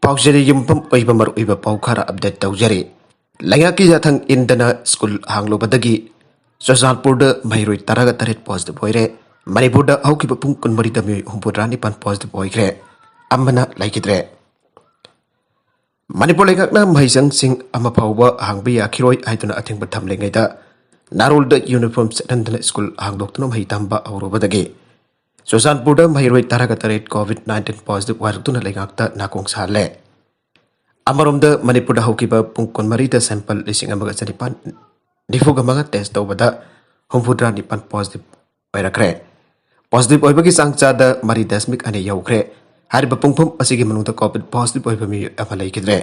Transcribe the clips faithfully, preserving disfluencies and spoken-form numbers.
ꯄꯥꯎꯖꯦꯔꯤ ꯌꯨꯝꯐꯝ ꯑꯣꯏꯕ ꯃꯔꯨꯑꯣꯏꯕ ꯄꯥꯎ ꯈꯔ ꯑꯞꯗꯦꯠ ꯇꯧꯖꯔꯤ꯫ ꯂꯩꯉꯥꯛꯀꯤ ꯌꯥꯊꯪ ꯏꯟꯗꯅ ꯁ꯭ꯀꯨꯜ ꯍꯥꯡꯂꯨꯕꯗꯒꯤ ꯆꯨꯔꯆꯥꯟꯄꯨꯔꯗ ꯃꯍꯩꯔꯣꯏ ꯇꯔꯥꯒ ꯇꯔꯦꯠ ꯄꯣꯖꯤꯇꯤꯚ ꯑꯣꯏꯔꯦ꯫ ꯃꯅꯤꯄꯨꯔꯗ ꯍꯧꯈꯤꯕ ꯄꯨꯡ ꯀꯨꯟꯃꯔꯤꯗ ꯃꯤꯑꯣꯏ ꯍꯨꯝꯐꯨꯇꯔꯥ ꯅꯤꯄꯥꯟ ꯄꯣꯖꯤꯇꯤꯚ ꯑꯣꯏꯈ꯭ꯔꯦ꯫ ꯑꯃꯅ ꯂꯩꯈꯤꯗ꯭ꯔꯦ꯫ ꯃꯅꯤꯄꯨꯔ ꯂꯩꯉꯥꯛꯅ ꯃꯍꯩꯁꯪꯁꯤꯡ ꯑꯃ ꯐꯥꯎꯕ ꯍꯥꯡꯕ ꯌꯥꯈꯤꯔꯣꯏ ꯍꯥꯏꯗꯨꯅ ꯑꯊꯤꯡꯕ ꯊꯝꯂꯤꯉꯩꯗ ꯅꯥꯔꯣꯜꯗ ꯌꯨꯅꯤꯐꯣꯔꯝ ꯁꯦꯠꯍꯟꯗꯅ ꯁ꯭ꯀꯨꯜ ꯍꯥꯡꯗꯣꯛꯇꯨꯅ ꯃꯍꯩ ꯇꯝꯕ ꯍꯧꯔꯨꯕꯗꯒꯤ ꯆꯨꯔꯆꯥꯟꯄꯨꯔꯗ ꯃꯍꯩꯔꯣꯏ ꯇꯔꯥꯒ ꯇꯔꯦꯠ ꯀꯣꯚꯤꯗ ꯅꯥꯏꯟꯇꯤꯟ ꯄꯣꯖꯤꯇꯤꯚ ꯑꯣꯏꯔꯛꯇꯨꯅ ꯂꯩꯉꯥꯛꯇ ꯅꯥꯀꯣꯡ ꯁꯥꯍꯜꯂꯦ꯫ ꯑꯃꯔꯣꯝꯗ ꯃꯅꯤꯄꯨꯔꯗ ꯍꯧꯈꯤꯕ ꯄꯨꯡ ꯀꯨꯟꯃꯔꯤꯗ ꯁꯦꯝꯄꯜ ꯂꯤꯁꯤꯡ ꯑꯃꯒ ꯆꯅꯤꯄꯥꯟ ꯅꯤꯐꯨꯒ ꯃꯉꯥ ꯇꯦꯁ ꯇꯧꯕꯗ ꯍꯨꯝꯐꯨꯇꯔꯥ ꯅꯤꯄꯥꯟ ꯄꯣꯖꯤꯇꯤꯚ ꯑꯣꯏꯔꯛꯈ꯭ꯔꯦ꯫ ꯄꯣꯖꯤꯇꯤꯚ ꯑꯣꯏꯕꯒꯤ ꯆꯥꯡ ꯆꯥꯗ ꯃꯔꯤ ꯗꯁꯃꯤꯛ ꯑꯅꯤ ꯌꯧꯈ꯭ꯔꯦ꯫ ꯍꯥꯏꯔꯤꯕ ꯄꯨꯡꯐꯝ ꯑꯁꯤꯒꯤ ꯃꯅꯨꯡꯗ ꯀꯣꯚꯤꯗ ꯄꯣꯖꯤꯇꯤꯚ ꯑꯣꯏꯕ ꯃꯤꯑꯣꯏ ꯑꯃ ꯂꯩꯈꯤꯗ꯭ꯔꯦ꯫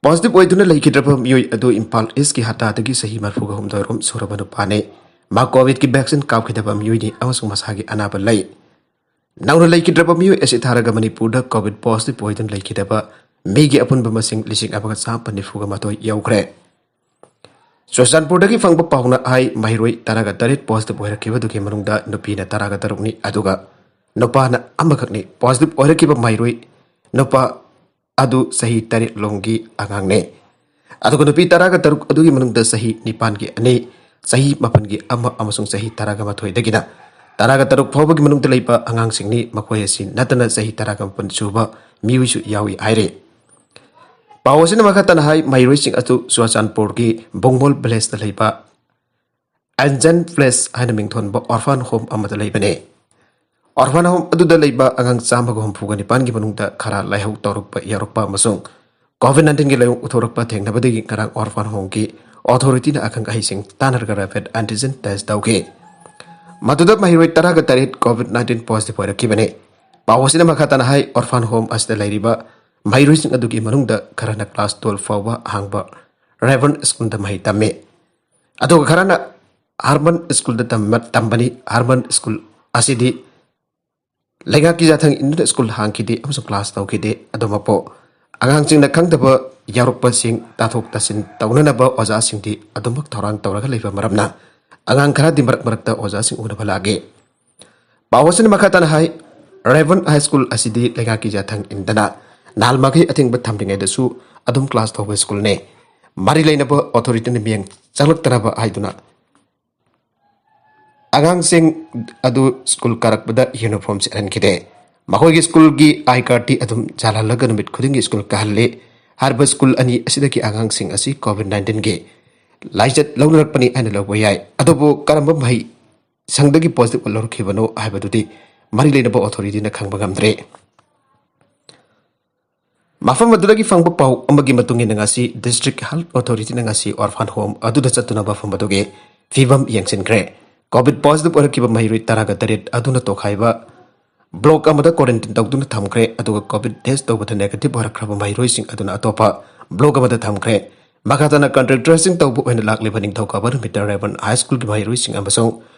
ꯄꯣꯖꯤꯇꯤꯚ ꯑꯣꯏꯗꯨꯅ ꯂꯩꯈꯤꯗ꯭ꯔꯕ ꯃꯤꯑꯣꯏ ꯑꯗꯨ ꯏꯝꯐꯥꯜ ꯏꯁꯀꯤ ꯍꯇꯥꯗꯒꯤ ꯆꯍꯤ ꯃꯔꯤꯐꯨꯒ ꯍꯨꯝꯗꯣꯏ ꯔꯣꯝ ꯁꯨꯔꯕ ꯅꯨꯄꯥꯅꯤ꯫ ꯃꯥ ꯀꯣꯚꯤꯗꯀꯤ ꯚꯦꯛꯁꯤꯟ ꯀꯥꯞꯈꯤꯗꯕ ꯃꯤꯑꯣꯏꯅꯤ ꯑꯃꯁꯨꯡ ꯃꯁꯥꯒꯤ ꯑꯅꯥꯕ ꯂꯩ꯫ ꯅꯧꯅ ꯂꯩꯈꯤꯗ꯭ꯔꯕ ꯃꯤꯑꯣꯏ ꯑꯁꯤ ꯊꯥꯔꯒ ꯃꯅꯤꯄꯨꯔꯗ ꯀꯣꯚꯤꯗ ꯄꯣꯖꯤꯇꯤꯚ ꯑꯣꯏꯗꯨꯅ ꯂꯩꯈꯤꯗꯕ ꯃꯤꯒꯤ ꯑꯄꯨꯟꯕ ꯃꯁꯤꯡ ꯂꯤꯁꯤꯡ ꯑꯃꯒ ꯆꯥꯝꯃꯥꯄꯟ ꯅꯤꯐꯨꯒ ꯃꯥꯊꯣꯏ ꯌꯧꯈ꯭ꯔꯦ꯫ ꯆꯨꯔꯆꯥꯟꯄꯨꯔꯗꯒꯤ ꯐꯪꯕ ꯄꯥꯎꯅ ꯍꯥꯏ, ꯃꯍꯩꯔꯣꯏ ꯇꯔꯥꯒ ꯇꯔꯦꯠ ꯄꯣꯖꯤꯇꯤꯚ ꯑꯣꯏꯔꯛꯈꯤꯕꯗꯨꯒꯤ ꯃꯅꯨꯡꯗ ꯅꯨꯄꯤꯅ ꯇꯔꯥꯒ ꯇꯔꯨꯛꯅꯤ, ꯑꯗꯨꯒ ꯅꯨꯄꯥꯅ ꯑꯃꯈꯛꯅꯤ꯫ ꯄꯣꯖꯤꯇꯤꯚ ꯑꯣꯏꯔꯛꯈꯤꯕ ꯃꯍꯩꯔꯣꯏ ꯅꯨꯄꯥ ꯑꯗꯨ ꯆꯍꯤ ꯇꯔꯦꯠ ꯂꯣꯝꯒꯤ ꯑꯉꯥꯡꯅꯤ꯫ ꯑꯗꯨꯒ ꯅꯨꯄꯤ ꯇꯔꯥꯒ ꯇꯔꯨꯛ ꯑꯗꯨꯒꯤ ꯃꯅꯨꯡꯗ ꯆꯍꯤ ꯅꯤꯄꯥꯟꯒꯤ ꯑꯅꯤ, ꯆꯍꯤ ꯃꯥꯄꯟꯒꯤ ꯑꯃ ꯑꯃꯁꯨꯡ ꯆꯍꯤ ꯇꯔꯥꯒ ꯃꯥꯊꯣꯏꯗꯒꯤꯅ ꯇꯔꯥꯒ ꯇꯔꯨꯛ ꯐꯥꯎꯕꯒꯤ ꯃꯅꯨꯡꯗ ꯂꯩꯕ ꯑꯉꯥꯡꯁꯤꯡꯅꯤ꯫ ꯃꯈꯣꯏ ꯑꯁꯤ ꯅꯠꯇꯅ ꯆꯍꯤ ꯇꯔꯥꯒ ꯃꯥꯄꯟ ꯁꯨꯕ ꯃꯤꯑꯣꯏꯁꯨ ꯌꯥꯎꯏ ꯍꯥꯏꯔꯤ꯫ ꯄꯥꯎ ꯑꯁꯤꯅ ꯃꯈꯥ ꯇꯥꯅ ꯍꯥꯏ, ꯃꯍꯩꯔꯣꯏꯁꯤꯡ ꯑꯗꯨ ꯆꯨꯔꯆꯥꯟꯄꯨꯔꯒꯤ ꯕꯣꯡꯃꯣꯜ ꯚꯤꯂꯦꯖꯇ ꯂꯩꯕ ꯑꯦꯟꯖꯟ ꯄ꯭ꯂꯦꯁ ꯍꯥꯏꯅ ꯃꯤꯡꯊꯣꯟꯕ ꯑꯣꯔꯐꯥꯟ ꯍꯣꯝ ꯑꯃꯗ ꯂꯩꯕꯅꯤ꯫ ꯑꯣꯔꯐꯥꯟ ꯍꯣꯝ ꯑꯗꯨꯗ ꯂꯩꯕ ꯑꯉꯥꯡ ꯆꯥꯝꯃꯒ ꯍꯨꯝꯐꯨꯒ ꯅꯤꯄꯥꯟꯒꯤ ꯃꯅꯨꯡꯗ ꯈꯔ ꯂꯥꯏꯍꯧ ꯇꯧꯔꯛꯄ ꯌꯥꯎꯔꯛꯄ ꯑꯃꯁꯨꯡ ꯀꯣꯚꯤꯗ ꯅꯥꯏꯟꯇꯤꯟꯒꯤ ꯂꯥꯏꯑꯣꯡ ꯎꯠꯊꯣꯔꯛꯄ ꯊꯦꯡꯅꯕꯗꯒꯤ ꯉꯔꯥꯡ ꯑꯣꯔꯐꯥꯟ ꯍꯣꯝꯒꯤ ꯑꯣꯊꯣꯔꯤꯇꯤꯅ ꯑꯈꯪ ꯑꯍꯩꯁꯤꯡ ꯇꯥꯟꯅꯔꯒ ꯔꯦꯄꯤꯗ ꯑꯦꯟꯇꯤꯖꯦꯟ ꯇꯦꯁ ꯇꯧꯈꯤ꯫ ꯃꯗꯨꯗ ꯃꯍꯩꯔꯣꯏ ꯇꯔꯥꯒ ꯇꯔꯦꯠ ꯀꯣꯚꯤꯗ ꯅꯥꯏꯟꯇꯤꯟ ꯄꯣꯖꯤꯇꯤꯚ ꯑꯣꯏꯔꯛꯈꯤꯕꯅꯤ꯫ ꯄꯥꯎ ꯑꯁꯤꯅ ꯃꯈꯥ ꯇꯥꯅ ꯍꯥꯏ, ꯑꯣꯔꯐꯥꯟ ꯍꯣꯝ ꯑꯁꯤꯗ ꯂꯩꯔꯤꯕ ꯃꯍꯩꯔꯣꯏꯁꯤꯡ ꯑꯗꯨꯒꯤ ꯃꯅꯨꯡꯗ ꯈꯔꯅ ꯀ꯭ꯂꯥꯁ ꯇꯨꯋꯦꯜꯐ ꯐꯥꯎꯕ ꯍꯥꯡꯕ ꯔꯦꯚꯔꯟ ꯁ꯭ꯀꯨꯜꯗ ꯃꯍꯩ ꯇꯝꯃꯤ꯫ ꯑꯗꯨꯒ ꯈꯔꯅ ꯍꯥꯔꯃꯟ ꯁ꯭ꯀꯨꯜꯗ ꯇꯝꯕ-, ꯇꯝꯕꯅꯤ꯫ ꯍꯥꯔꯃꯟ ꯁ꯭ꯀꯨꯜ ꯑꯁꯤꯗꯤ ꯂꯩꯉꯥꯛꯀꯤ ꯌꯥꯊꯪ ꯏꯟꯗꯨꯅ ꯁ꯭ꯀꯨꯜ ꯍꯥꯡꯈꯤꯗꯦ ꯑꯃꯁꯨꯡ ꯀ꯭ꯂꯥꯁ ꯇꯧꯈꯤꯗꯦ꯫ ꯑꯗꯨꯃꯛꯄꯨ ꯑꯉꯥꯡꯁꯤꯡꯅ ꯈꯪꯗꯕ ꯌꯥꯎꯔꯛꯄꯁꯤꯡ ꯇꯥꯊꯣꯛ ꯇꯥꯁꯤꯟ ꯇꯧꯅꯅꯕ ꯑꯣꯖꯥꯁꯤꯡꯗꯤ ꯑꯗꯨꯃꯛ ꯊꯧꯔꯥꯡ ꯇꯧꯔꯒ ꯂꯩꯕ ꯃꯔꯝꯅ ꯑꯉꯥꯡ ꯈꯔꯗꯤ ꯃꯔꯛ ꯃꯔꯛꯇ ꯑꯣꯖꯥꯁꯤꯡ ꯎꯅꯕ ꯂꯥꯛꯏ꯫ ꯄꯥꯎ ꯑꯁꯤꯅ ꯃꯈꯥ ꯇꯥꯅ ꯍꯥꯏ, ꯔꯦꯚꯔꯟ ꯍꯥꯏ ꯁ꯭ꯀꯨꯜ ꯑꯁꯤꯗꯤ ꯂꯩꯉꯥꯛꯀꯤ ꯌꯥꯊꯪ ꯏꯟꯗꯅ ꯅꯍꯥꯜ ꯃꯈꯩ ꯑꯊꯤꯡꯕ ꯊꯝꯂꯤꯉꯩꯗꯁꯨ ꯑꯗꯨꯝ ꯀ꯭ꯂꯥꯁ ꯇꯧꯕ ꯁ꯭ꯀꯨꯜꯅꯤ꯫ ꯃꯔꯤ ꯂꯩꯅꯕ ꯑꯣꯊꯣꯔꯤꯇꯤꯅ ꯃꯤꯠꯌꯦꯡ ꯆꯪꯂꯛꯇꯅꯕ ꯍꯥꯏꯗꯨꯅ ꯑꯉꯥꯡꯁꯤꯡ ꯑꯗꯨ ꯁ꯭ꯀꯨꯜ ꯀꯥꯔꯛꯄꯗ ꯌꯨꯅꯤꯐꯣꯔꯝ ꯁꯦꯠꯍꯟꯈꯤꯗꯦ꯫ ꯃꯈꯣꯏꯒꯤ ꯁ꯭ꯀꯨꯜꯒꯤ ꯑꯥꯏ ꯀꯥꯔꯗꯇꯤ ꯑꯗꯨꯝ ꯌꯥꯜꯍꯜꯂꯒ ꯅꯨꯃꯤꯠ ꯈꯨꯗꯤꯡꯒꯤ ꯁ꯭ꯀꯨꯜ ꯀꯥꯍꯜꯂꯤ꯫ ꯍꯥꯏꯔꯤꯕ ꯁ꯭ꯀꯨꯜ ꯑꯅꯤ ꯑꯁꯤꯗꯒꯤ ꯑꯉꯥꯡꯁꯤꯡ ꯑꯁꯤ ꯀꯣꯚꯤꯗ ꯅꯥꯏꯟꯇꯤꯟꯒꯤ ꯂꯥꯏꯆꯠ ꯂꯧꯅꯔꯛꯄꯅꯤ ꯍꯥꯏꯅ ꯂꯧꯕ ꯌꯥꯏ꯫ ꯑꯗꯨꯕꯨ ꯀꯔꯝꯕ ꯃꯍꯩ ꯁꯪꯗꯒꯤ ꯄꯣꯖꯤꯇꯤꯚ ꯂꯧꯔꯛꯈꯤꯕꯅꯣ ꯍꯥꯏꯕꯗꯨꯗꯤ ꯃꯔꯤ ꯂꯩꯅꯕ ꯑꯣꯊꯣꯔꯤꯇꯤꯅ ꯈꯪꯕ ꯉꯝꯗ꯭ꯔꯦ꯫ ꯃꯐꯝ ꯑꯗꯨꯗꯒꯤ ꯐꯪꯕ ꯄꯥꯎ ꯑꯃꯒꯤ ꯃꯇꯨꯡ ꯏꯟꯅ, ꯉꯁꯤ ꯗꯤꯁꯇ꯭ꯔꯤꯛ ꯍꯦꯜꯊ ꯑꯣꯊꯣꯔꯤꯇꯤꯅ ꯉꯁꯤ ꯑꯣꯔꯐꯥꯟ ꯍꯣꯝ ꯑꯗꯨꯗ ꯆꯠꯇꯨꯅ ꯃꯐꯝ ꯑꯗꯨꯒꯤ ꯐꯤꯕꯝ ꯌꯦꯡꯁꯤꯟꯈ꯭ꯔꯦ꯫ ꯀꯣꯚꯤꯗ ꯄꯣꯖꯤꯇꯤꯚ ꯑꯣꯏꯔꯛꯈꯤꯕ ꯃꯍꯩꯔꯣꯏ ꯇꯔꯥꯒ ꯇꯔꯦꯠ ꯑꯗꯨꯅ ꯇꯣꯈꯥꯏꯕ ꯕ꯭ꯂꯣꯛ ꯑꯃꯗ ꯀ꯭ꯋꯥꯔꯦꯟꯇꯤꯟ ꯇꯧꯗꯨꯅ ꯊꯝꯈ꯭ꯔꯦ, ꯑꯗꯨꯒ ꯀꯣꯚꯤꯗ ꯇꯦꯁ ꯇꯧꯕꯗ ꯅꯦꯒꯦꯇꯤꯚ ꯑꯣꯏꯔꯛꯈ꯭ꯔꯕ ꯃꯍꯩꯔꯣꯏꯁꯤꯡ ꯑꯗꯨꯅ ꯑꯇꯣꯞꯄ ꯕ꯭ꯂꯣꯛ ꯑꯃꯗ ꯊꯝꯈ꯭ꯔꯦ꯫ ꯃꯈꯥ ꯇꯥꯅ ꯀꯟꯇꯦꯛ ꯇ꯭ꯔꯦꯁꯤꯡ ꯇꯧꯕ ꯑꯣꯏꯅ ꯂꯥꯛꯂꯤꯕ ꯅꯤꯡꯊꯧꯀꯥꯕ ꯅꯨꯃꯤꯠꯇ ꯔꯦꯕꯟ ꯍꯥꯏ ꯁ꯭ꯀꯨꯜꯒꯤ ꯃꯍꯩꯔꯣꯏꯁꯤꯡ ꯑꯃꯁꯨꯡ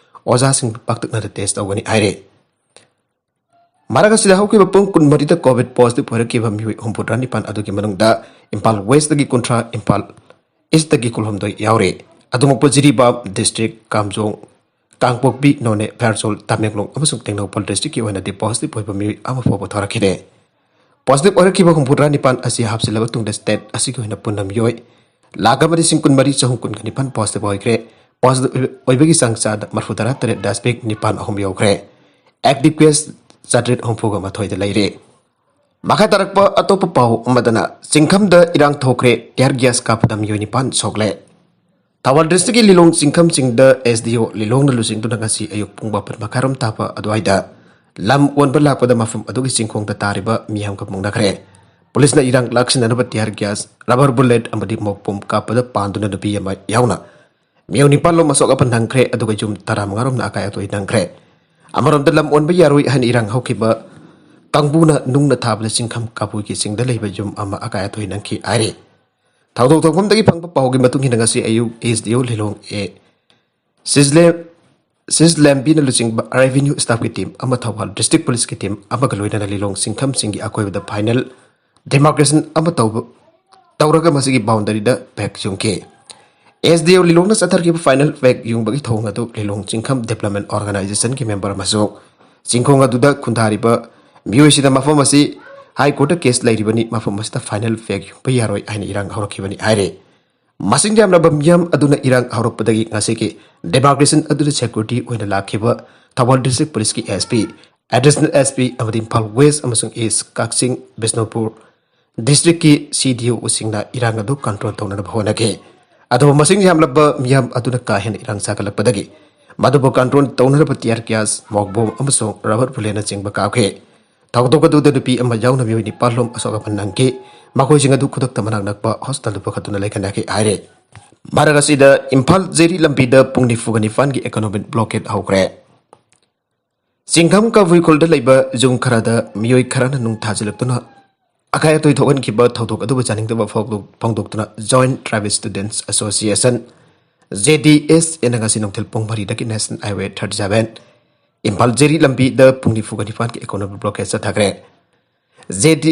ꯑꯣꯖꯥꯁꯤꯡ ꯄꯥꯛꯇꯛꯅꯅ ꯇꯦꯁ ꯇꯧꯒꯅꯤ ꯍꯥꯏꯔꯦ꯫ ꯃꯔꯛ ꯑꯁꯤꯗ ꯍꯧꯈꯤꯕ ꯄꯨꯡ ꯀꯨꯟꯃꯔꯤꯗ ꯀꯣꯚꯤꯗ ꯄꯣꯖꯤꯇꯤꯚ ꯑꯣꯏꯔꯛꯈꯤꯕ ꯃꯤꯑꯣꯏ ꯍꯨꯝꯐꯨꯇꯔꯥ ꯅꯤꯄꯥꯟ ꯑꯗꯨꯒꯤ ꯃꯅꯨꯡꯗ ꯏꯝꯐꯥꯜ ꯋꯦꯁꯇꯒꯤ ꯀꯨꯟꯊ꯭ꯔꯥ, ꯏꯝꯐꯥꯜ ꯏꯁꯇꯒꯤ ꯀꯨꯟꯍꯨꯝꯗꯣꯏ ꯌꯥꯎꯔꯤ꯫ ꯑꯗꯨꯃꯛꯄꯨ ꯖꯤꯔꯤꯕꯥꯝ ꯗꯤꯁꯇ꯭ꯔꯤꯛ, ꯀꯥꯝꯖꯣꯡ, ꯀꯥꯡꯄꯣꯛꯄꯤ, ꯅꯣꯅꯦ, ꯐꯦꯔꯖꯣꯜ, ꯇꯃꯦꯡꯂꯣꯡ ꯑꯃꯁꯨꯡ ꯇꯦꯡꯅꯧꯄꯜ ꯗꯤꯁꯇ꯭ꯔꯤꯛꯀꯤ ꯑꯣꯏꯅꯗꯤ ꯄꯣꯖꯤꯇꯤꯚ ꯑꯣꯏꯕ ꯃꯤꯑꯣꯏ ꯑꯃ ꯐꯥꯎꯕ ꯊꯣꯔꯛꯈꯤꯗꯦ꯫ ꯄꯣꯖꯤꯇꯤꯚ ꯑꯣꯏꯔꯛꯈꯤꯕ ꯍꯨꯝꯐꯨꯇꯔꯥ ꯅꯤꯄꯥꯟ ꯑꯁꯤ ꯍꯥꯞꯆꯤꯜꯂꯕ ꯇꯨꯡꯗ ꯁ꯭ꯇꯦꯠ ꯑꯁꯤꯒꯤ ꯑꯣꯏꯅ ꯄꯨꯟꯅ ꯃꯤꯑꯣꯏ ꯂꯥꯈ ꯑꯃꯗꯤ ꯂꯤꯁꯤꯡ ꯀꯨꯟꯃꯔꯤ ꯆꯍꯨꯝ ꯀꯨꯟꯒ ꯅꯤꯄꯥꯟ ꯄꯣꯖꯤꯇꯤꯚ ꯑꯣꯏꯈ꯭ꯔꯦ꯫ ꯄꯣꯖꯤꯇꯤꯚ ꯑꯣꯏꯕꯒꯤ ꯆꯥꯡ ꯆꯥꯗ ꯃꯔꯐꯨꯇꯔꯥ ꯇꯔꯦꯠ ꯗꯁꯃꯤꯛ ꯅꯤꯄꯥꯟ ꯑꯍꯨꯝ ꯌꯧꯈ꯭ꯔꯦ꯫ ꯑꯦꯛꯇꯤꯚ ꯀꯦꯁ ꯆꯥꯇ꯭ꯔꯦꯠ ꯍꯨꯝꯐꯨꯒ ꯃꯥꯊꯣꯏꯗ ꯂꯩꯔꯦ꯫ ꯃꯈꯥ ꯇꯥꯔꯛꯄ ꯑꯇꯣꯞꯄ ꯄꯥꯎ ꯑꯃꯗꯅ, ꯆꯤꯡꯈꯝꯗ ꯏꯔꯥꯡ ꯊꯣꯛꯈ꯭ꯔꯦ, ꯇꯤꯌꯥꯔ ꯒ꯭ꯌꯥꯁ ꯀꯥꯞꯄꯗ ꯃꯤꯑꯣꯏ ꯅꯤꯄꯥꯟ ꯁꯣꯛꯂꯦ꯫ ꯊꯧꯕꯥꯜ ꯗꯤꯁꯇ꯭ꯔꯤꯛꯀꯤ ꯂꯤꯂꯣꯡ ꯆꯤꯡꯈꯝ ꯆꯤꯡꯗ ꯑꯦꯁ ꯗꯤ ꯑꯣ ꯂꯤꯂꯣꯡꯅ ꯂꯨꯆꯤꯡꯗꯨꯅ ꯉꯁꯤ ꯑꯌꯨꯛ ꯄꯨꯡ ꯃꯥꯄꯟ ꯃꯈꯥꯏꯔꯣꯝ ꯇꯥꯕ ꯑꯗꯨꯋꯥꯏꯗ ꯂꯝ ꯑꯣꯟꯕ ꯂꯥꯛꯄꯗ ꯃꯐꯝ ꯑꯗꯨꯒꯤ ꯆꯤꯡꯈꯣꯡꯗ ꯇꯥꯔꯤꯕ ꯃꯤꯌꯥꯝꯒ ꯃꯨꯛꯅꯈ꯭ꯔꯦ꯫ ꯄꯨꯂꯤꯁꯅ ꯏꯔꯥꯡ ꯂꯥꯛꯁꯤꯟꯅꯅꯕ ꯇꯤꯌꯥꯔ ꯒ꯭ꯌꯥꯁ, ꯔꯕꯔ ꯕꯨꯂꯦꯠ ꯑꯃꯗꯤ ꯃꯣꯛ ꯕꯣꯝ ꯀꯥꯞꯄꯗ ꯄꯥꯟꯗꯨꯅ ꯅꯨꯄꯤ ꯑꯃ ꯌꯥꯎꯅ ꯃꯤꯑꯣꯏ ꯅꯤꯄꯥꯟ ꯂꯣꯝ ꯑꯁꯣꯛ ꯑꯄꯟ ꯅꯪꯈ꯭ꯔꯦ, ꯑꯗꯨꯒ ꯌꯨꯝ ꯇꯔꯥꯃꯉꯥ ꯔꯣꯝꯅ ꯑꯀꯥꯏ ꯑꯇꯣꯏ ꯅꯪꯈ꯭ꯔꯦ꯫ ꯑꯃꯔꯣꯝꯗ ꯂꯝ ꯑꯣꯟꯕ ꯌꯥꯔꯣꯏ ꯍꯥꯏꯅ ꯏꯔꯥꯡ ꯍꯧꯈꯤꯕ ꯀꯥꯡꯕꯨꯅ ꯅꯨꯡꯅ ꯊꯥꯕꯗ ꯆꯤꯡꯈꯝ ꯀꯥꯕꯨꯏꯒꯤ ꯆꯤꯡꯗ ꯂꯩꯕ ꯌꯨꯝ ꯑꯃ ꯑꯀꯥꯏ ꯑꯇꯣꯏ ꯅꯪꯈꯤ ꯍꯥꯏꯔꯤ꯫ ꯊꯧꯗꯣꯛ ꯊꯣꯛꯐꯝꯗꯒꯤ ꯐꯪꯕ ꯄꯥꯎꯒꯤ ꯃꯇꯨꯡ ꯏꯟꯅ, ꯉꯁꯤ ꯑꯌꯨꯛ ꯑꯦꯁ ꯗꯤ ꯑꯣ ꯂꯤꯂꯣꯡ ꯑꯦ ꯁꯤꯖꯂꯦꯝ ꯁꯤꯁꯂꯦꯝꯕꯤꯅ ꯂꯨꯆꯤꯡꯕ ꯔꯦꯚꯤꯅ꯭ꯌꯨ ꯁ꯭ꯇꯥꯐꯀꯤ ꯇꯤꯝ ꯑꯃ, ꯊꯧꯕꯥꯜ ꯗꯤꯁꯇ꯭ꯔꯤꯛ ꯄꯨꯂꯤꯁꯀꯤ ꯇꯤꯝ ꯑꯃꯒ ꯂꯣꯏꯅꯅ ꯂꯤꯂꯣꯡ ꯆꯤꯡꯈꯝꯁꯤꯡꯒꯤ ꯑꯀꯣꯏꯕꯗ ꯐꯥꯏꯅꯦꯜ ꯗꯤꯃꯥꯔꯀꯦꯁꯟ ꯑꯃ ꯇꯧꯕ, ꯇꯧꯔꯒ ꯃꯁꯤꯒꯤ ꯕꯥꯎꯟꯗꯔꯤꯗ ꯐꯦꯛ ꯌꯨꯡꯈꯤ꯫ ꯑꯦꯁ ꯗꯤ ꯑꯣ ꯂꯤꯂꯣꯡꯅ ꯆꯠꯊꯔꯛꯈꯤꯕ ꯐꯥꯏꯅꯦꯜ ꯐꯦꯛ ꯌꯨꯡꯕꯒꯤ ꯊꯧꯑꯣꯡ ꯑꯗꯨ ꯂꯤꯂꯣꯡ ꯆꯤꯡꯈꯝ ꯗꯤꯕ꯭ꯂꯞꯃꯦꯟ ꯑꯣꯔꯒꯅꯥꯏꯖꯦꯁꯟꯒꯤ ꯃꯦꯝꯕꯔ ꯑꯃꯁꯨꯡ ꯆꯤꯡꯈꯣꯡ ꯑꯗꯨꯗ ꯈꯨꯟꯗꯥꯔꯤꯕ ꯃꯤꯑꯣꯏꯁꯤꯡꯅ ꯃꯐꯝ ꯑꯁꯤ ꯍꯥꯏ ꯀꯣꯔꯠꯇ ꯀꯦꯁ ꯂꯩꯔꯤꯕꯅꯤ, ꯃꯐꯝ ꯑꯁꯤꯗ ꯐꯥꯏꯅꯦꯜ ꯐꯦꯛ ꯌꯨꯡꯕ ꯌꯥꯔꯣꯏ ꯍꯥꯏꯅ ꯏꯔꯥꯡ ꯍꯧꯔꯛꯈꯤꯕꯅꯤ ꯍꯥꯏꯔꯦ꯫ ꯃꯁꯤꯡ ꯌꯥꯝꯂꯕ ꯃꯤꯌꯥꯝ ꯑꯗꯨꯅ ꯏꯔꯥꯡ ꯍꯧꯔꯛꯄꯗꯒꯤ ꯉꯁꯤꯒꯤ ꯗꯦꯃꯥꯔꯀꯦꯁꯟ ꯑꯗꯨꯗ ꯁꯦꯀ꯭ꯌꯨꯔꯤꯇꯤ ꯑꯣꯏꯅ ꯂꯥꯛꯈꯤꯕ ꯊꯧꯕꯥꯜ ꯗꯤꯁꯇ꯭ꯔꯤꯛ ꯄꯨꯂꯤꯁꯀꯤ S P, additional S P ꯑꯃꯗꯤ ꯏꯝꯐꯥꯜ ꯋꯦꯁ ꯑꯃꯁꯨꯡ ꯏꯁ ꯀꯛꯆꯤꯡ, ꯕꯤꯁꯅꯨꯄꯨꯔ ꯗꯤꯁꯇ꯭ꯔꯤꯛꯀꯤ ꯁꯤ ꯗꯤ ꯑꯣꯁꯤꯡꯅ ꯏꯔꯥꯡ ꯑꯗꯨ ꯀꯟꯇ꯭ꯔꯣꯜ ꯇꯧꯅꯅꯕ ꯍꯣꯠꯅꯈꯤ꯫ ꯑꯗꯨꯕꯨ ꯃꯁꯤꯡ ꯌꯥꯝꯂꯕ ꯃꯤꯌꯥꯝ ꯑꯗꯨꯅ ꯀꯥ ꯍꯦꯟꯅ ꯏꯔꯥꯡ ꯁꯥꯒꯠꯂꯛꯄꯗꯒꯤ ꯃꯗꯨꯕꯨ ꯀꯟꯇ꯭ꯔꯣꯜ ꯇꯧꯅꯅꯕ ꯇꯤꯌꯥꯔ ꯒ꯭ꯌꯥꯁ, ꯃꯣꯛ ꯕꯣꯝ ꯑꯃꯁꯨꯡ ꯔꯕꯔ ꯕꯨꯂꯦꯠꯅꯆꯤꯡꯕ ꯀꯥꯞꯈꯤ꯫ ꯊꯧꯗꯣꯛ ꯑꯗꯨꯗ ꯅꯨꯄꯤ ꯑꯃ ꯌꯥꯎꯅ ꯃꯤꯑꯣꯏ ꯅꯤꯄꯥꯜ ꯂꯣꯝ ꯑꯁꯣꯛ ꯑꯄꯟ ꯅꯪꯈꯤ꯫ ꯃꯈꯣꯏꯁꯤꯡ ꯑꯗꯨ ꯈꯨꯗꯛꯇ ꯃꯅꯥꯛ ꯅꯛꯄ ꯍꯣꯁꯄꯤꯇꯥꯜꯗ ꯄꯨꯈꯠꯇꯨꯅ ꯂꯩꯈꯠꯅꯈꯤ ꯍꯥꯏꯔꯦ꯫ ꯃꯔꯛ ꯑꯁꯤꯗ ꯏꯝꯐꯥꯜ ꯖꯦꯔꯤ ꯂꯝꯕꯤꯗ ꯄꯨꯡ ꯅꯤꯐꯨꯒ ꯅꯤꯄꯥꯟꯒꯤ ꯏꯀꯣꯅꯣꯃꯤꯛ ꯕ꯭ꯂꯣꯀꯦꯠ ꯍꯧꯈ꯭ꯔꯦ꯫ ꯆꯤꯡꯈꯝ ꯀꯕꯨꯏ ꯈꯨꯜꯗ ꯂꯩꯕ ꯌꯨꯝ ꯈꯔꯗ ꯃꯤꯑꯣꯏ ꯈꯔꯅ ꯅꯨꯡ ꯊꯥꯖꯤꯜꯂꯛꯇꯨꯅ ꯑꯀꯥꯏ ꯑꯇꯣꯏ ꯊꯣꯛꯍꯟꯈꯤꯕ ꯊꯧꯗꯣꯛ ꯑꯗꯨꯕꯨ ꯆꯥꯅꯤꯡꯗꯕ ꯐꯣꯡꯗꯣꯛ-, ꯐꯣꯡꯗꯣꯛꯇꯨꯅ Joint Tribal Students Association, J T S A ꯅ ꯉꯁꯤ ꯅꯨꯡꯊꯤꯜ ꯄꯨꯡ ꯃꯔꯤꯗꯒꯤ National Highway thirty seven, Imphal Jiri ꯂꯝꯕꯤꯗ ꯄꯨꯡ ꯅꯤꯐꯨꯒ ꯅꯤꯄꯥꯟꯒꯤ ꯏꯀꯣꯅꯣꯃꯤꯛ ꯕ꯭ꯂꯣꯀꯦꯠ ꯆꯠꯊꯈ꯭ꯔꯦ꯫ J T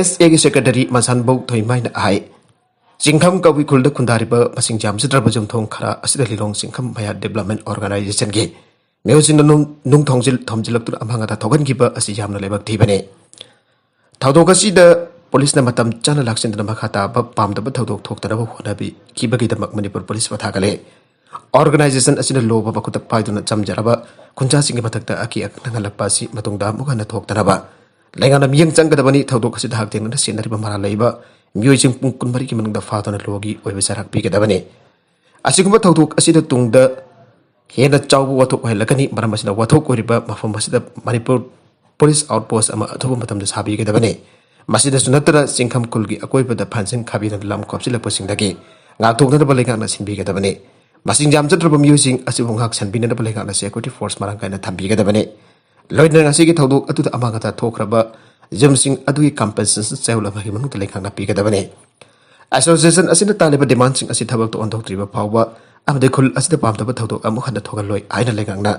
S A ꯒꯤ ꯁꯦꯀ꯭ꯔꯦꯇꯔꯤ ꯃꯁꯥꯟꯕꯧ ꯊꯣꯏꯃꯥꯏꯅ ꯍꯥꯏ, ꯆꯤꯡꯈꯝ ꯀꯕꯨꯏ ꯈꯨꯜꯗ ꯈꯨꯟꯗꯥꯔꯤꯕ ꯃꯁꯤꯡ ꯌꯥꯝꯖꯗ꯭ꯔꯕ ꯌꯨꯝꯊꯣꯡ ꯈꯔ ꯑꯁꯤꯗ ꯂꯤꯂꯣꯡ ꯆꯤꯡꯈꯝ ꯃꯌꯥ ꯗꯤꯕ꯭ꯂꯞꯃꯦꯟ ꯑꯣꯔꯒꯅꯥꯏꯖꯦꯁꯟꯒꯤ ꯃꯤꯑꯣꯏꯁꯤꯡꯅ ꯅꯨꯡ, ꯅꯨꯡ ꯊꯣꯡꯖꯤꯜ-, ꯊꯣꯝꯖꯤꯜꯂꯛꯇꯨꯅ ꯑꯃꯥꯡ ꯑꯇꯥ ꯊꯣꯛꯍꯟꯈꯤꯕ ꯑꯁꯤ ꯌꯥꯝꯅ ꯂꯥꯏꯕꯛ ꯊꯤꯕꯅꯤ꯫ ꯊꯧꯗꯣꯛ ꯑꯁꯤꯗ ꯄꯨꯂꯤꯁꯅ ꯃꯇꯝ ꯆꯥꯅ ꯂꯥꯛꯁꯤꯟꯗꯨꯅ ꯃꯈꯥ ꯇꯥꯕ ꯄꯥꯝꯗꯕ ꯊꯧꯗꯣꯛ ꯊꯣꯛꯇꯅꯕ ꯍꯣꯠꯅꯕꯤꯈꯤꯕꯒꯤꯗꯃꯛ ꯃꯅꯤꯄꯨꯔ ꯄꯨꯂꯤꯁꯄꯨ ꯊꯥꯒꯠꯂꯦ꯫ ꯑꯣꯔꯒꯅꯥꯏꯖꯦꯁꯟ ꯑꯁꯤꯅ ꯂꯣꯕ ꯃꯈꯨꯠꯇ ꯄꯥꯏꯗꯨꯅ ꯆꯝꯖꯔꯕ ꯈꯨꯟꯖꯥꯁꯤꯡꯒꯤ ꯃꯊꯛꯇ ꯑꯀꯤ ꯑꯈꯪ ꯅꯪꯍꯜꯂꯛꯄ ꯑꯁꯤ ꯃꯇꯨꯡꯗ ꯑꯃꯨꯛ ꯍꯟꯅ ꯊꯣꯛꯇꯅꯕ ꯂꯩꯉꯥꯛꯅ ꯃꯤꯠꯌꯦꯡ ꯆꯪꯒꯗꯕꯅꯤ꯫ ꯊꯧꯗꯣꯛ ꯑꯁꯤꯗ ꯍꯛꯊꯦꯡꯅꯅ ꯁꯤꯟꯅꯔꯤꯕ ꯃꯔꯥꯜ ꯂꯩꯕ ꯃꯤꯑꯣꯏꯁꯤꯡ ꯄꯨꯡ ꯀꯨꯟꯃꯔꯤꯒꯤ ꯃꯅꯨꯡꯗ ꯐꯥꯗꯨꯅ ꯂꯣꯒꯤ ꯑꯣꯏꯕ ꯆꯩꯔꯥꯛ ꯄꯤꯒꯗꯕꯅꯤ꯫ ꯑꯁꯤꯒꯨꯝꯕ ꯊꯧꯗꯣꯛ ꯑꯁꯤꯗ ꯇꯨꯡꯗ ꯍꯦꯟꯅ ꯆꯥꯎꯕ ꯋꯥꯊꯣꯛ ꯑꯣꯏꯍꯜꯂꯛꯀꯅꯤ꯫ ꯃꯔꯝ ꯑꯁꯤꯅ ꯋꯥꯊꯣꯛ ꯑꯣꯏꯔꯤꯕ ꯃꯐꯝ ꯑꯁꯤꯗ ꯃꯅꯤꯄꯨꯔ ꯄꯨꯂꯤꯁ ꯑꯥꯎꯠꯄꯣꯁ ꯑꯃ ꯑꯊꯨꯕ ꯃꯇꯝꯗ ꯁꯥꯕꯤꯒꯗꯕꯅꯤ꯫ ꯃꯁꯤꯗꯁꯨ ꯅꯠꯇꯅ ꯆꯤꯡꯈꯝ ꯈꯨꯜꯒꯤ ꯑꯀꯣꯏꯕꯗ ꯐꯦꯟꯁꯤꯡ ꯈꯥꯕꯤꯗꯨꯅ ꯂꯝ ꯀꯣꯞꯁꯤꯜꯂꯛꯄꯁꯤꯡꯗꯒꯤ ꯉꯥꯛꯊꯣꯛꯅꯅꯕ ꯂꯩꯉꯥꯛꯅ ꯁꯤꯟꯕꯤꯒꯗꯕꯅꯤ꯫ ꯃꯁꯤꯡ ꯌꯥꯝꯖꯗ꯭ꯔꯕ ꯃꯤꯑꯣꯏꯁꯤꯡ ꯑꯁꯤꯕꯨ ꯉꯥꯛ ꯁꯦꯟꯕꯤꯅꯅꯕ ꯂꯩꯉꯥꯛꯅ ꯁꯦꯀ꯭ꯌꯨꯔꯤꯇꯤ ꯐꯣꯔꯁ ꯃꯔꯥꯡ ꯀꯥꯏꯅ ꯊꯝꯕꯤꯒꯗꯕꯅꯤ꯫ ꯂꯣꯏꯅꯅ ꯉꯁꯤꯒꯤ ꯊꯧꯗꯣꯛ ꯑꯗꯨꯗ ꯑꯃꯥꯡ ꯑꯇꯥ ꯊꯣꯛꯈ꯭ꯔꯕ ꯌꯨꯝꯁꯤꯡ ꯑꯗꯨꯒꯤ ꯀꯝꯄꯦꯟꯁꯦꯁꯟ ꯆꯌꯣꯜ ꯑꯃꯒꯤ ꯃꯅꯨꯡꯗ ꯂꯩꯉꯥꯛꯅ ꯄꯤꯒꯗꯕꯅꯤ꯫ ꯑꯦꯁꯣꯁꯤꯌꯦꯁꯟ ꯑꯁꯤꯅ ꯇꯥꯜꯂꯤꯕ ꯗꯤꯃꯥꯟꯁꯤꯡ ꯑꯁꯤ ꯊꯕꯛꯇ ꯑꯣꯟꯊꯣꯛꯇ꯭ꯔꯤꯕ ꯐꯥꯎꯕ ꯑꯃꯗꯤ ꯈꯨꯜ ꯑꯁꯤꯗ ꯄꯥꯝꯗꯕ ꯊꯧꯗꯣꯛ ꯑꯃꯨꯛ ꯍꯟꯅ ꯊꯣꯛꯍꯜꯂꯣꯏ ꯍꯥꯏꯅ ꯂꯩꯉꯥꯛꯅ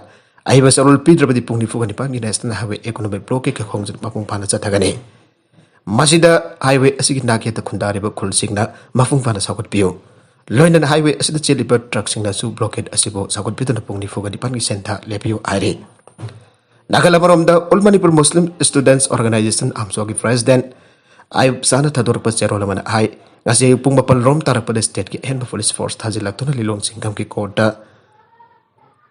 ꯑꯏꯕ ꯆꯥꯔꯣꯜ ꯄꯤꯗ꯭ꯔꯕꯗꯤ ꯄꯨꯡ ꯅꯤꯐꯨꯒ ꯅꯤꯄꯥꯟꯒꯤ ꯅꯦꯁꯅꯦꯜ ꯍꯥꯏꯋꯦ ꯏꯀꯣꯅꯣꯃꯤꯛ ꯕ꯭ꯂꯣꯛꯀꯤ ꯈꯣꯡꯖꯪ ꯃꯄꯨꯡ ꯐꯥꯅ ꯆꯠꯊꯒꯅꯤ꯫ ꯃꯁꯤꯗ ꯍꯥꯏꯋꯦ ꯑꯁꯤꯒꯤ ꯅꯥꯛꯌꯦꯠꯇ ꯈꯨꯟꯗꯥꯔꯤꯕ ꯈꯨꯜꯁꯤꯡꯅ ꯃꯄꯨꯡ ꯐꯥꯅ ꯁꯧꯒꯠꯄꯤꯌꯨ꯫ ꯂꯣꯏꯅꯅ ꯍꯥꯏꯋꯦ ꯑꯁꯤꯗ ꯆꯦꯜꯂꯤꯕ ꯇ꯭ꯔꯛꯁꯤꯡꯅꯁꯨ ꯕ꯭ꯂꯣꯀꯦꯠ ꯑꯁꯤꯕꯨ ꯁꯧꯒꯠꯄꯤꯗꯨꯅ ꯄꯨꯡ ꯅꯤꯐꯨꯒ ꯅꯤꯄꯥꯟꯒꯤ ꯁꯦꯟꯊꯥ ꯂꯦꯞꯄꯤꯌꯨ ꯍꯥꯏꯔꯤ꯫ ꯅꯥꯀꯜ ꯑꯃꯔꯣꯝꯗ, All Manipur Muslim Students Organisation, ꯑꯝꯁꯣꯒꯤ president ꯑꯌꯨꯕ ꯁꯥꯍꯅ ꯊꯥꯗꯣꯔꯛꯄ ꯆꯦꯔꯣꯜ ꯑꯃꯅ ꯍꯥꯏ, ꯉꯁꯤ ꯑꯌꯨꯛ ꯄꯨꯡ ꯃꯥꯄꯜ ꯔꯣꯝ ꯇꯥꯔꯛꯄꯗ stateꯀꯤ ꯑꯍꯦꯟꯕ police force ꯊꯥꯖꯤꯜꯂꯛꯇꯨꯅ ꯂꯤꯂꯣꯡ ꯆꯤꯡꯈꯝꯒꯤ courtꯇ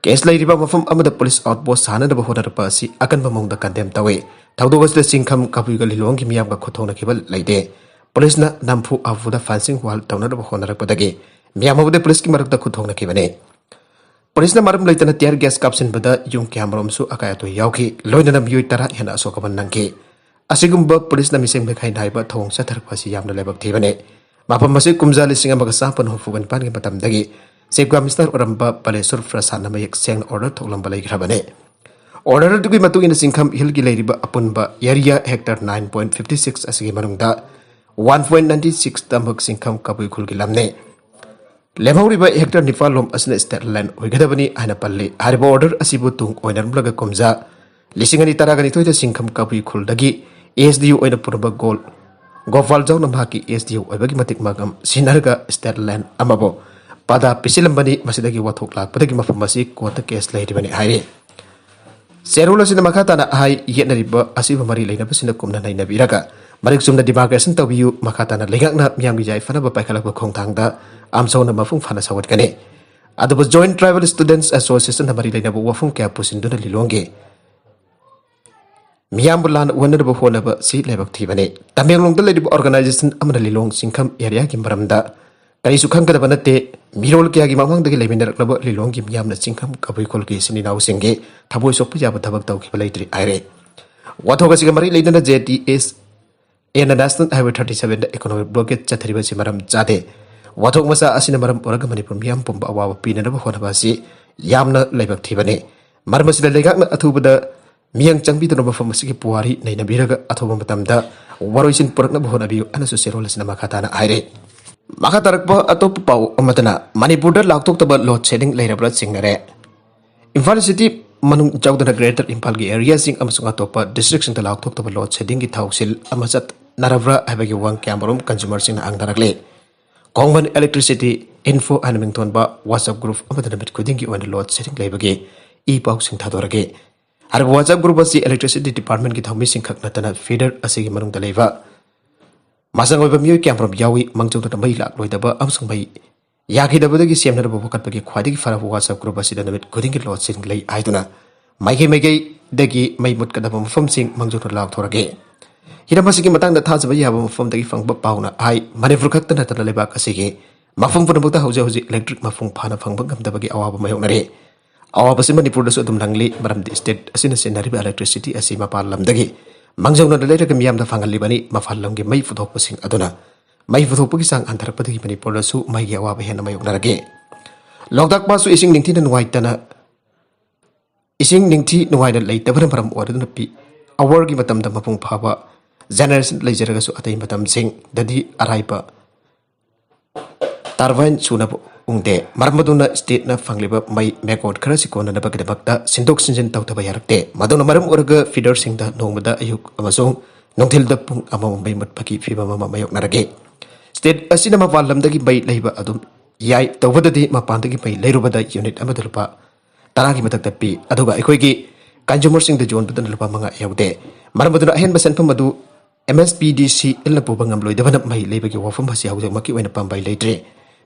case ꯂꯩꯔꯤꯕ ꯃꯐꯝ ꯑꯃꯗ police outpost ꯁꯥꯅꯅꯕ ꯍꯣꯠꯅꯔꯛꯄ ꯑꯁꯤ ꯑꯀꯟꯕ ꯃꯑꯣꯡꯗ condemn ꯇꯧꯏ꯫ ꯊꯧꯗꯣꯛ ꯑꯁꯤꯗ ꯆꯤꯡꯈꯝ ꯀꯕꯨꯏꯒ ꯂꯤꯂꯣꯡꯒꯤ ꯃꯤꯌꯥꯝꯒ ꯈꯨꯠꯊꯣꯛꯅꯈꯤꯕ ꯂꯩꯇꯦ꯫ Policeꯅ ꯅꯝꯐꯨ ꯍꯥꯐꯨꯗ fencing wall ꯇꯧꯅꯅꯕ ꯍꯣꯠꯅꯔꯛꯄꯗꯒꯤ ꯃꯤꯌꯥꯝ ꯑꯃꯗꯤ policeꯀꯤ ꯃꯔꯛꯇ ꯈꯨꯠꯊꯣꯛꯅꯈꯤꯕꯅꯤ꯫ Policeꯅ ꯃꯔꯝ ꯂꯩꯇꯅ tear gas ꯀꯥꯞꯁꯤꯟꯕꯗ ꯌꯨꯝ ꯀꯌꯥꯃꯔꯣꯝꯁꯨ ꯑꯀꯥꯏ ꯑꯇꯣꯏ ꯌꯥꯎꯈꯤ, ꯂꯣꯏꯅꯅ ꯃꯤꯑꯣꯏ ꯇꯔꯥ ꯍꯦꯟꯅ ꯑꯁꯣꯛ ꯑꯃꯟ ꯅꯪꯈꯤ꯫ ꯑꯁꯤꯒꯨꯝꯕ policeꯅ ꯃꯤꯆꯪ ꯃꯤꯈꯥꯏ ꯅꯥꯏꯕ ꯊꯧꯑꯣꯡ ꯆꯠꯊꯔꯛꯄ ꯑꯁꯤ ꯌꯥꯝꯅ ꯂꯥꯏꯕꯛ ꯊꯤꯕꯅꯤ꯫ ꯃꯐꯝ ꯑꯁꯤ ꯀꯨꯝꯖꯥ ꯂꯤꯁꯤꯡ ꯑꯃꯒ ꯆꯥꯃꯥꯄꯟ ꯍꯨꯝꯐꯨꯒ ꯅꯤꯄꯥꯟꯒꯤ ꯃꯇꯝꯗꯒꯤ Chief Commissioner ꯑꯣꯏꯔꯝꯕ ꯕꯥꯂꯦꯁꯣꯔ ꯄ꯭ꯔꯁꯥꯗꯅ ꯃꯌꯦꯛ ꯁꯦꯡꯅ order ꯊꯣꯛꯂꯝꯕ ꯂꯩꯈ꯭ꯔꯕꯅꯤ꯫ Order ꯑꯗꯨꯒꯤ ꯃꯇꯨꯡ ꯏꯟꯅ ꯆꯤꯡꯈꯝ hillꯒꯤ ꯂꯩꯔꯤꯕ ꯑꯄꯨꯟꯕ area hectare nine point fifty six ꯑꯁꯤꯒꯤ ꯃꯅꯨꯡꯗ one point ninety six ꯇꯃꯛ ꯆꯤꯡꯈꯝ ꯀꯕꯨꯏ ꯈꯨꯜꯒꯤ ꯂꯝꯅꯤ꯫ ꯂꯦꯝꯍꯧꯔꯤꯕ hectare ꯅꯤꯄꯥꯜ ꯂꯣꯝ ꯑꯁꯤꯅ state land ꯑꯣꯏꯒꯗꯕꯅꯤ ꯍꯥꯏꯅ ꯄꯜꯂꯤ꯫ ꯍꯥꯏꯔꯤꯕ order ꯑꯁꯤꯕꯨ ꯇꯨꯡ ꯑꯣꯏꯅꯔꯝꯂꯒ ꯀꯨꯝꯖꯥ ꯂꯤꯁꯤꯡ ꯑꯅꯤ ꯇꯔꯥꯒ ꯅꯤꯊꯣꯏꯗ ꯆꯤꯡꯈꯝ ꯀꯕꯨꯏ ꯈꯨꯜꯗꯒꯤ ASDO ꯑꯣꯏꯅ ꯄꯨꯔꯝꯕ ꯒꯣꯜ ꯒꯣꯄꯥꯜ ꯖꯥꯎꯅ ꯃꯍꯥꯛꯀꯤ ASDO ꯑꯣꯏꯕꯒꯤ ꯃꯇꯤꯛ ꯃꯒꯝ ꯁꯤꯖꯤꯟꯅꯔꯒ state land ꯑꯃꯕꯨ ꯄꯇꯥ ꯄꯤꯁꯤꯜꯂꯝꯕꯅꯤ꯫ ꯃꯁꯤꯗꯒꯤ ꯋꯥꯊꯣꯛ ꯂꯥꯛꯄꯗꯒꯤ ꯃꯐꯝ ꯑꯁꯤ courtꯇ case ꯂꯩꯔꯤꯕꯅꯤ ꯍꯥꯏꯔꯤ꯫ ꯆꯦꯔꯣꯜ ꯑꯁꯤꯅ ꯃꯈꯥ ꯇꯥꯅ ꯍꯥꯏ, ꯌꯦꯠꯅꯔꯤꯕ ꯑꯁꯤꯕ ꯃꯔꯤ ꯂꯩꯅꯕꯁꯤꯡꯅ ꯀꯨꯞꯅ ꯅꯩꯅꯕꯤꯔꯒ ꯃꯔꯤꯛ ꯆꯨꯝꯅ demarcation ꯇꯧꯕꯤꯌꯨ꯫ ꯃꯈꯥ ꯇꯥꯅ ꯂꯩꯉꯥꯛꯅ ꯃꯤꯌꯥꯝꯒꯤ ꯌꯥꯏꯐꯅꯕ ꯄꯥꯏꯈꯠꯂꯛꯄ ꯈꯣꯡꯊꯥꯡꯗ ꯑꯝꯁꯣꯅ ꯃꯄꯨꯡ ꯐꯥꯅ ꯁꯧꯒꯠꯀꯅꯤ꯫ ꯑꯗꯨꯕꯨ Joint Tribal Students Associationꯅ ꯃꯔꯤ ꯂꯩꯅꯕ ꯋꯥꯐꯝ ꯀꯌꯥ ꯄꯨꯁꯤꯟꯗꯨꯅ ꯂꯤꯂꯣꯡꯒꯤ ꯃꯤꯌꯥꯝꯕꯨ ꯂꯥꯟꯅ ꯎꯍꯟꯅꯕ ꯍꯣꯠꯅꯕ ꯑꯁꯤ ꯂꯥꯏꯕꯛ ꯊꯤꯕꯅꯤ꯫ ꯇꯃꯦꯡꯂꯣꯡꯗ ꯂꯩꯔꯤꯕ organisation ꯑꯃꯅ ꯂꯤꯂꯣꯡ ꯆꯤꯡꯈꯝ areaꯒꯤ ꯃꯔꯝꯗ ꯀꯔꯤꯁꯨ ꯈꯪꯒꯗꯕ ꯅꯠꯇꯦ꯫ ꯃꯤꯔꯣꯜ ꯀꯌꯥꯒꯤ ꯃꯃꯥꯡꯗꯒꯤ ꯂꯩꯃꯤꯟꯅꯔꯛꯂꯕ ꯂꯤꯂꯣꯡꯒꯤ ꯃꯤꯌꯥꯝꯅ ꯆꯤꯡꯈꯝ ꯀꯕꯨꯏ ꯈꯨꯜꯒꯤ ꯏꯆꯤꯟ ꯏꯅꯥꯎꯁꯤꯡꯒꯤ ꯊꯃꯣꯏ ꯁꯣꯛꯄ ꯌꯥꯕ ꯊꯕꯛ ꯇꯧꯈꯤꯕ ꯂꯩꯇ꯭ꯔꯤ ꯍꯥꯏꯔꯦ꯫ ꯋꯥꯊꯣꯛ ꯑꯁꯤꯒ ꯃꯔꯤ ꯂꯩꯅꯅ ZTSAꯅ National Highway thirty sevenꯗ economic blockade ꯆꯠꯊꯔꯤꯕ ꯑꯁꯤ ꯃꯔꯝ ꯆꯥꯗꯦ꯫ ꯋꯥꯊꯣꯛ ꯃꯆꯥ ꯑꯁꯤꯅ ꯃꯔꯝ ꯑꯣꯏꯔꯒ ꯃꯅꯤꯄꯨꯔ ꯃꯤꯌꯥꯝ ꯄꯨꯝꯕ ꯑꯋꯥꯕ ꯄꯤꯅꯅꯕ ꯍꯣꯠꯅꯕ ꯑꯁꯤ ꯌꯥꯝꯅ ꯂꯥꯏꯕꯛ ꯊꯤꯕꯅꯤ꯫ ꯃꯔꯝ ꯑꯁꯤꯅ ꯂꯩꯉꯥꯛꯅ ꯑꯊꯨꯕꯗ ꯃꯤꯠꯌꯦꯡ ꯆꯪꯕꯤꯗꯨꯅ ꯃꯐꯝ ꯑꯁꯤꯒꯤ ꯄꯨꯋꯥꯔꯤ ꯅꯩꯅꯕꯤꯔꯒ ꯑꯊꯨꯕ ꯃꯇꯝꯗ ꯋꯥꯔꯣꯏꯁꯤꯟ ꯄꯨꯔꯛꯅꯕ ꯍꯣꯠꯅꯕꯤꯌꯨ ꯍꯥꯏꯅꯁꯨ ꯆꯦꯔꯣꯜ ꯑꯁꯤꯅ ꯃꯈꯥ ꯇꯥꯅ ꯍꯥꯏꯔꯤ꯫ ꯃꯈꯥ ꯇꯥꯔꯛꯄ ꯑꯇꯣꯞꯄ ꯄꯥꯎ ꯑꯃꯗꯅ, ꯃꯅꯤꯄꯨꯔꯗ ꯂꯥꯎꯊꯣꯛꯇꯕ load shedding ꯂꯩꯔꯕ꯭ꯔꯥ ꯆꯤꯡꯅꯔꯦ꯫ ꯏꯝꯐꯥꯜ city ꯃꯅꯨꯡ ꯌꯥꯎꯗꯅ Greater ꯏꯝꯐꯥꯜꯒꯤ areaꯁꯤꯡ ꯑꯃꯁꯨꯡ ꯑꯇꯣꯞꯄ districtꯁꯤꯡꯗ ꯂꯥꯎꯊꯣꯛꯇꯕ load sheddingꯒꯤ ꯊꯧꯁꯤꯜ ꯑꯃ ꯆꯠꯅꯔꯕ꯭ꯔꯥ ꯍꯥꯏꯕꯒꯤ ꯋꯥꯍꯪ ꯀꯌꯥꯃꯔꯨꯝ consumerꯁꯤꯡꯅ ꯍꯪꯅꯔꯛꯂꯤ꯫ Common Electricity Info ꯍꯥꯏꯅ ꯃꯤꯡꯊꯣꯟꯕ WhatsApp group ꯑꯃꯗ ꯅꯨꯃꯤꯠ ꯈꯨꯗꯤꯡꯒꯤ ꯑꯣꯏꯅ load shedding ꯂꯩꯕꯒꯤ ꯏ ꯄꯥꯎꯁꯤꯡ ꯊꯥꯗꯣꯔꯛꯏ꯫ ꯍꯥꯏꯔꯤꯕ WhatsApp group ꯑꯁꯤ electricity departmentꯀꯤ ꯊꯧꯃꯤꯁꯤꯡ ꯈꯛ ꯅꯠꯇꯅ feeder ꯑꯁꯤꯒꯤ ꯃꯅꯨꯡꯗ ꯂꯩꯕ ꯃꯆꯪ ꯑꯣꯏꯕ ꯃꯤꯑꯣꯏ ꯀꯌꯥꯃꯔꯨꯝ ꯌꯥꯎꯏ꯫ ꯃꯥꯡꯖꯧꯅꯅ ꯃꯩ ꯂꯥꯛꯂꯣꯏꯗꯕ ꯑꯃꯁꯨꯡ ꯃꯩ ꯌꯥꯈꯤꯗꯕꯗꯒꯤ ꯁꯦꯝꯅꯅꯕ ꯋꯥꯀꯠꯄꯒꯤ ꯈ꯭ꯋꯥꯏꯗꯒꯤ ꯐꯔꯕ WhatsApp group ꯑꯁꯤꯗ ꯅꯨꯃꯤꯠ ꯈꯨꯗꯤꯡꯒꯤ load shedding ꯂꯩ ꯍꯥꯏꯗꯨꯅ ꯃꯥꯏꯀꯩ ꯃꯥꯏꯀꯩꯗꯒꯤ ꯃꯩ ꯃꯨꯠꯀꯗꯕ ꯃꯐꯝꯁꯤꯡ ꯃꯥꯡꯖꯧꯅꯅ ꯂꯥꯎꯊꯣꯔꯛꯏ꯫ ꯍꯤꯔꯝ ꯑꯁꯤꯒꯤ ꯃꯇꯥꯡꯗ ꯊꯥꯖꯕ ꯌꯥꯕ ꯃꯐꯝꯗꯒꯤ ꯐꯪꯕ ꯄꯥꯎꯅ ꯍꯥꯏ, ꯃꯅꯤꯄꯨꯔ ꯈꯛꯇ ꯅꯠꯇꯅ ꯂꯩꯕꯥꯛ ꯑꯁꯤꯒꯤ ꯃꯐꯝ ꯄꯨꯝꯅꯃꯛꯇ ꯍꯧꯖꯤꯛ ꯍꯧꯖꯤꯛ electric ꯃꯄꯨꯡ ꯐꯥꯅ ꯐꯪꯕ ꯉꯝꯗꯕꯒꯤ ꯑꯋꯥꯕ ꯃꯥꯌꯣꯛꯅꯔꯤ꯫ ꯑꯋꯥꯕꯁꯤ ꯃꯅꯤꯄꯨꯔꯗꯁꯨ ꯑꯗꯨꯝ ꯅꯪꯂꯤ, ꯃꯔꯝꯗꯤ state ꯑꯁꯤꯅ ꯁꯤꯖꯤꯟꯅꯔꯤꯕ electricity ꯑꯁꯤ ꯃꯄꯥꯟ ꯂꯝꯗꯒꯤ ꯃꯥꯡꯖꯧꯅꯅ ꯂꯩꯔꯒ ꯃꯤꯌꯥꯝꯗ ꯐꯪꯍꯜꯂꯤꯕꯅꯤ꯫ ꯃꯄꯥꯟ ꯂꯝꯒꯤ ꯃꯩ ꯄꯨꯊꯣꯛꯄꯁꯤꯡ ꯑꯗꯨꯅ ꯃꯩ ꯄꯨꯊꯣꯛꯄꯒꯤ ꯆꯥꯡ ꯍꯟꯊꯔꯛꯄꯗꯒꯤ ꯃꯅꯤꯄꯨꯔꯗꯁꯨ ꯃꯩꯒꯤ ꯑꯋꯥꯕ ꯍꯦꯟꯅ ꯃꯥꯌꯣꯛꯅꯔꯛꯏ꯫ ꯂꯣꯛꯇꯥꯛ ꯄꯥꯠꯁꯨ ꯏꯁꯤꯡ ꯅꯤꯡꯊꯤꯅ ꯅꯨꯡꯉꯥꯏꯇꯅ, ꯏꯁꯤꯡ ꯅꯤꯡꯊꯤ ꯅꯨꯡꯉꯥꯏꯅ ꯂꯩꯇꯕꯅ ꯃꯔꯝ ꯑꯣꯏꯔꯗꯨꯅ peak hourꯒꯤ ꯃꯇꯝꯗ ꯃꯄꯨꯡ ꯐꯥꯕ generation ꯂꯩꯖꯔꯒꯁꯨ ꯑꯇꯩ ꯃꯇꯝꯁꯤꯡꯗꯗꯤ ꯑꯔꯥꯏꯕ turbine ꯁꯨꯅꯕ ꯎꯪꯗꯦ꯫ ꯃꯔꯝ ꯑꯗꯨꯅ stateꯅ ꯐꯪꯂꯤꯕ ꯃꯩ megawatt ꯈꯔꯁꯤ ꯀꯣꯟꯅꯅꯕꯒꯤꯗꯃꯛꯇ ꯁꯤꯟꯗꯣꯛ ꯁꯤꯟꯖꯤꯟ ꯇꯧꯗꯕ ꯌꯥꯔꯛꯇꯦ꯫ ꯃꯗꯨꯅ ꯃꯔꯝ ꯑꯣꯏꯔꯒ feederꯁꯤꯡꯗ ꯅꯣꯡꯃꯗ ꯑꯌꯨꯛ ꯑꯃꯁꯨꯡ ꯅꯨꯡꯊꯤꯜꯗ ꯄꯨꯡ ꯑꯃꯃꯝ ꯃꯩ ꯃꯨꯠꯄꯒꯤ ꯐꯤꯕꯝ ꯑꯃ ꯃꯥꯌꯣꯛꯅꯔꯛꯏ꯫ State ꯑꯁꯤꯅ ꯃꯄꯥꯟ ꯂꯝꯗꯒꯤ ꯃꯩ ꯂꯩꯕ ꯑꯗꯨꯝ ꯌꯥꯏ, ꯇꯧꯕꯗꯗꯤ ꯃꯄꯥꯟꯗꯒꯤ ꯃꯩ ꯂꯩꯔꯨꯕꯗ unit ꯑꯃꯗ ꯂꯨꯄꯥ ꯇꯔꯥꯒꯤ ꯃꯊꯛꯇ ꯄꯤ, ꯑꯗꯨꯒ ꯑꯩꯈꯣꯏꯒꯤ consumerꯁꯤꯡꯗ ꯌꯣꯟꯕꯗꯅ ꯂꯨꯄꯥ ꯃꯉꯥ ꯌꯧꯗꯦ꯫ ꯃꯔꯝ ꯑꯗꯨꯅ ꯑꯍꯦꯟꯕ ꯁꯦꯟꯐꯝ ꯑꯗꯨ MSPDCLꯅ ꯄꯨꯕ ꯉꯝꯂꯣꯏꯗꯕꯅ ꯃꯩ ꯂꯩꯕꯒꯤ ꯋꯥꯐꯝ ꯑꯁꯤ ꯍꯧꯖꯤꯛꯃꯛꯀꯤ ꯑꯣꯏꯅ ꯄꯥꯝꯕꯩ ꯂꯩꯇ꯭ꯔꯦ꯫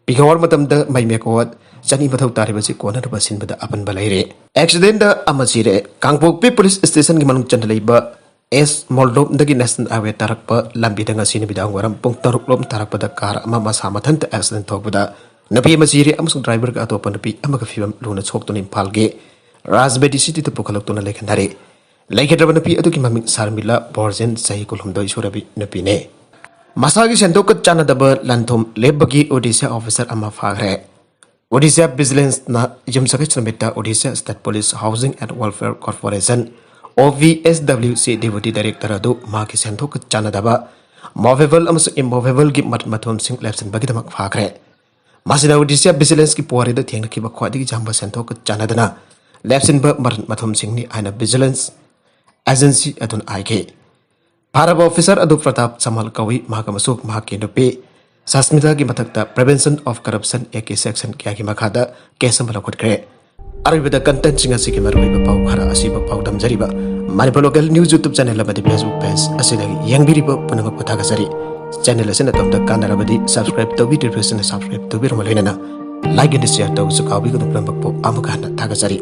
Peak hour ꯃꯇꯝꯗ ꯃꯩ megawatt ꯆꯅꯤ ꯃꯊꯧ ꯇꯥꯔꯤꯕꯁꯤ ꯀꯣꯟꯅꯅꯕ ꯁꯤꯟꯕꯗ ꯑꯄꯟꯕ ꯂꯩꯔꯦ꯫ Accidentꯗ ꯑꯃ ꯁꯤꯔꯦ꯫ ꯀꯥꯡꯄꯣꯛꯄꯤ police stationꯒꯤ ꯃꯅꯨꯡ ꯆꯟꯅ ꯂꯩꯕ ꯑꯦꯁ ꯃꯣꯜꯗꯣꯝꯗꯒꯤ National Highway ꯇꯥꯔꯛꯄ ꯂꯝꯕꯤꯗ ꯉꯁꯤ ꯅꯨꯃꯤꯗꯥꯡ ꯋꯥꯏꯔꯝ ꯄꯨꯡ ꯇꯔꯨꯛ ꯂꯣꯝ ꯇꯥꯔꯛꯄꯗ car ꯑꯃ ꯃꯁꯥ ꯃꯊꯟꯇ accident ꯊꯣꯛꯄꯗ ꯅꯨꯄꯤ ꯑꯃ ꯁꯤꯔꯦ ꯑꯃꯁꯨꯡ driverꯒ ꯑꯇꯣꯞꯄ ꯅꯨꯄꯤ ꯑꯃꯒ ꯐꯤꯕꯝ ꯂꯨꯅ ꯁꯣꯛꯇꯨꯅ ꯏꯝꯐꯥꯜꯒꯤ ꯔꯥꯖꯕꯦꯗꯤ cityꯗ ꯄꯨꯈꯠꯂꯛꯇꯨꯅ ꯂꯩꯈꯟꯅꯔꯦ꯫ ꯂꯩꯈꯤꯗ꯭ꯔꯕ ꯅꯨꯄꯤ ꯑꯗꯨꯒꯤ ꯃꯃꯤꯡ ꯁꯔꯃꯤꯂꯥ ꯕꯣꯔꯖꯦꯟ, ꯆꯍꯤ ꯀꯨꯟꯍꯨꯝꯗꯣꯏ ꯁꯨꯔꯕꯤ ꯅꯨꯄꯤꯅꯦ꯫ ꯃꯁꯥꯒꯤ ꯁꯦꯟꯊꯣꯛꯀ ꯆꯥꯟꯅꯗꯕ ꯂꯟ-ꯊꯨꯝ ꯂꯦꯞꯄꯒꯤ Odisha officer ꯑꯃ ꯐꯥꯈ꯭ꯔꯦ꯫ Odisha Vigilanceꯅ ꯌꯨꯝꯁꯀꯩꯁ ꯅꯨꯃꯤꯠꯇ Odisha State Police Housing and Welfare Corporation, OVSWC deputy director ꯑꯗꯨ ꯃꯍꯥꯛꯀꯤ ꯁꯦꯟꯊꯣꯛꯀ ꯆꯥꯟꯅꯗꯕ movable ꯑꯃꯁꯨꯡ immovableꯒꯤ ꯃꯔꯟ ꯃꯊꯨꯝꯁꯤꯡ ꯂꯦꯞꯁꯤꯟꯕꯒꯤꯗꯃꯛ ꯐꯥꯈ꯭ꯔꯦ꯫ ꯃꯁꯤꯗ Odisha Vigilanceꯀꯤ ꯄꯨꯋꯥꯔꯤꯗ ꯊꯦꯡꯅꯈꯤꯕ ꯈ꯭ꯋꯥꯏꯗꯒꯤ ꯌꯥꯝꯕ ꯁꯦꯟꯊꯣꯛꯀ ꯆꯥꯟꯅꯗꯅ ꯂꯦꯞꯁꯤꯟꯕ ꯃꯔꯟ ꯃꯊꯨꯝꯁꯤꯡꯅꯤ ꯍꯥꯏꯅ Vigilance Agency ꯑꯗꯨꯅ ꯍꯥꯏꯈꯤ꯫ ꯐꯥꯔꯕ officer ꯑꯗꯨ ꯄ꯭ꯔꯇꯥꯞ ꯁꯃꯜ ꯀꯧꯏ꯫ ꯃꯍꯥꯛ ꯑꯃꯁꯨꯡ ꯃꯍꯥꯛꯀꯤ ꯅꯨꯄꯤ ꯁꯁꯃꯤꯇꯥꯒꯤ ꯃꯊꯛꯇ Prevention of Corruption Act section ꯀꯌꯥꯒꯤ ꯃꯈꯥꯗ case ꯑꯃ ꯂꯧꯈꯠꯈ꯭ꯔꯦ꯫ ꯑꯔꯣꯏꯕꯗ contentꯁꯤꯡ ꯑꯁꯤꯒꯤ ꯃꯔꯨꯑꯣꯏꯕ ꯄꯥꯎ ꯈꯔ ꯑꯁꯤꯕꯨ ꯄꯥꯎꯗꯝꯖꯔꯤꯕ Manipur Local News YouTube channel ꯑꯃꯗꯤ Facebook page ꯑꯁꯤꯗꯒꯤ ꯌꯦꯡꯕꯤꯔꯤꯕ ꯄꯨꯝꯅꯃꯛꯄꯨ ꯊꯥꯒꯠꯆꯔꯤ꯫ Channel ꯑꯁꯤꯅ ꯑꯗꯣꯝꯗ ꯀꯥꯟꯅꯔꯕꯗꯤ subscribe ꯇꯧꯕꯤꯗ꯭ꯔꯤꯕꯁꯤꯡꯅ subscribe ꯇꯧꯕꯤꯔꯝꯕ ꯂꯣꯏꯅꯅ like and share ꯇꯧꯕꯁꯨ ꯀꯥꯎꯕꯤꯒꯅꯨ꯫ ꯄꯨꯝꯅꯃꯛꯄꯨ ꯑꯃꯨꯛ ꯍꯟꯅ ꯊꯥꯒꯠꯆꯔꯤ꯫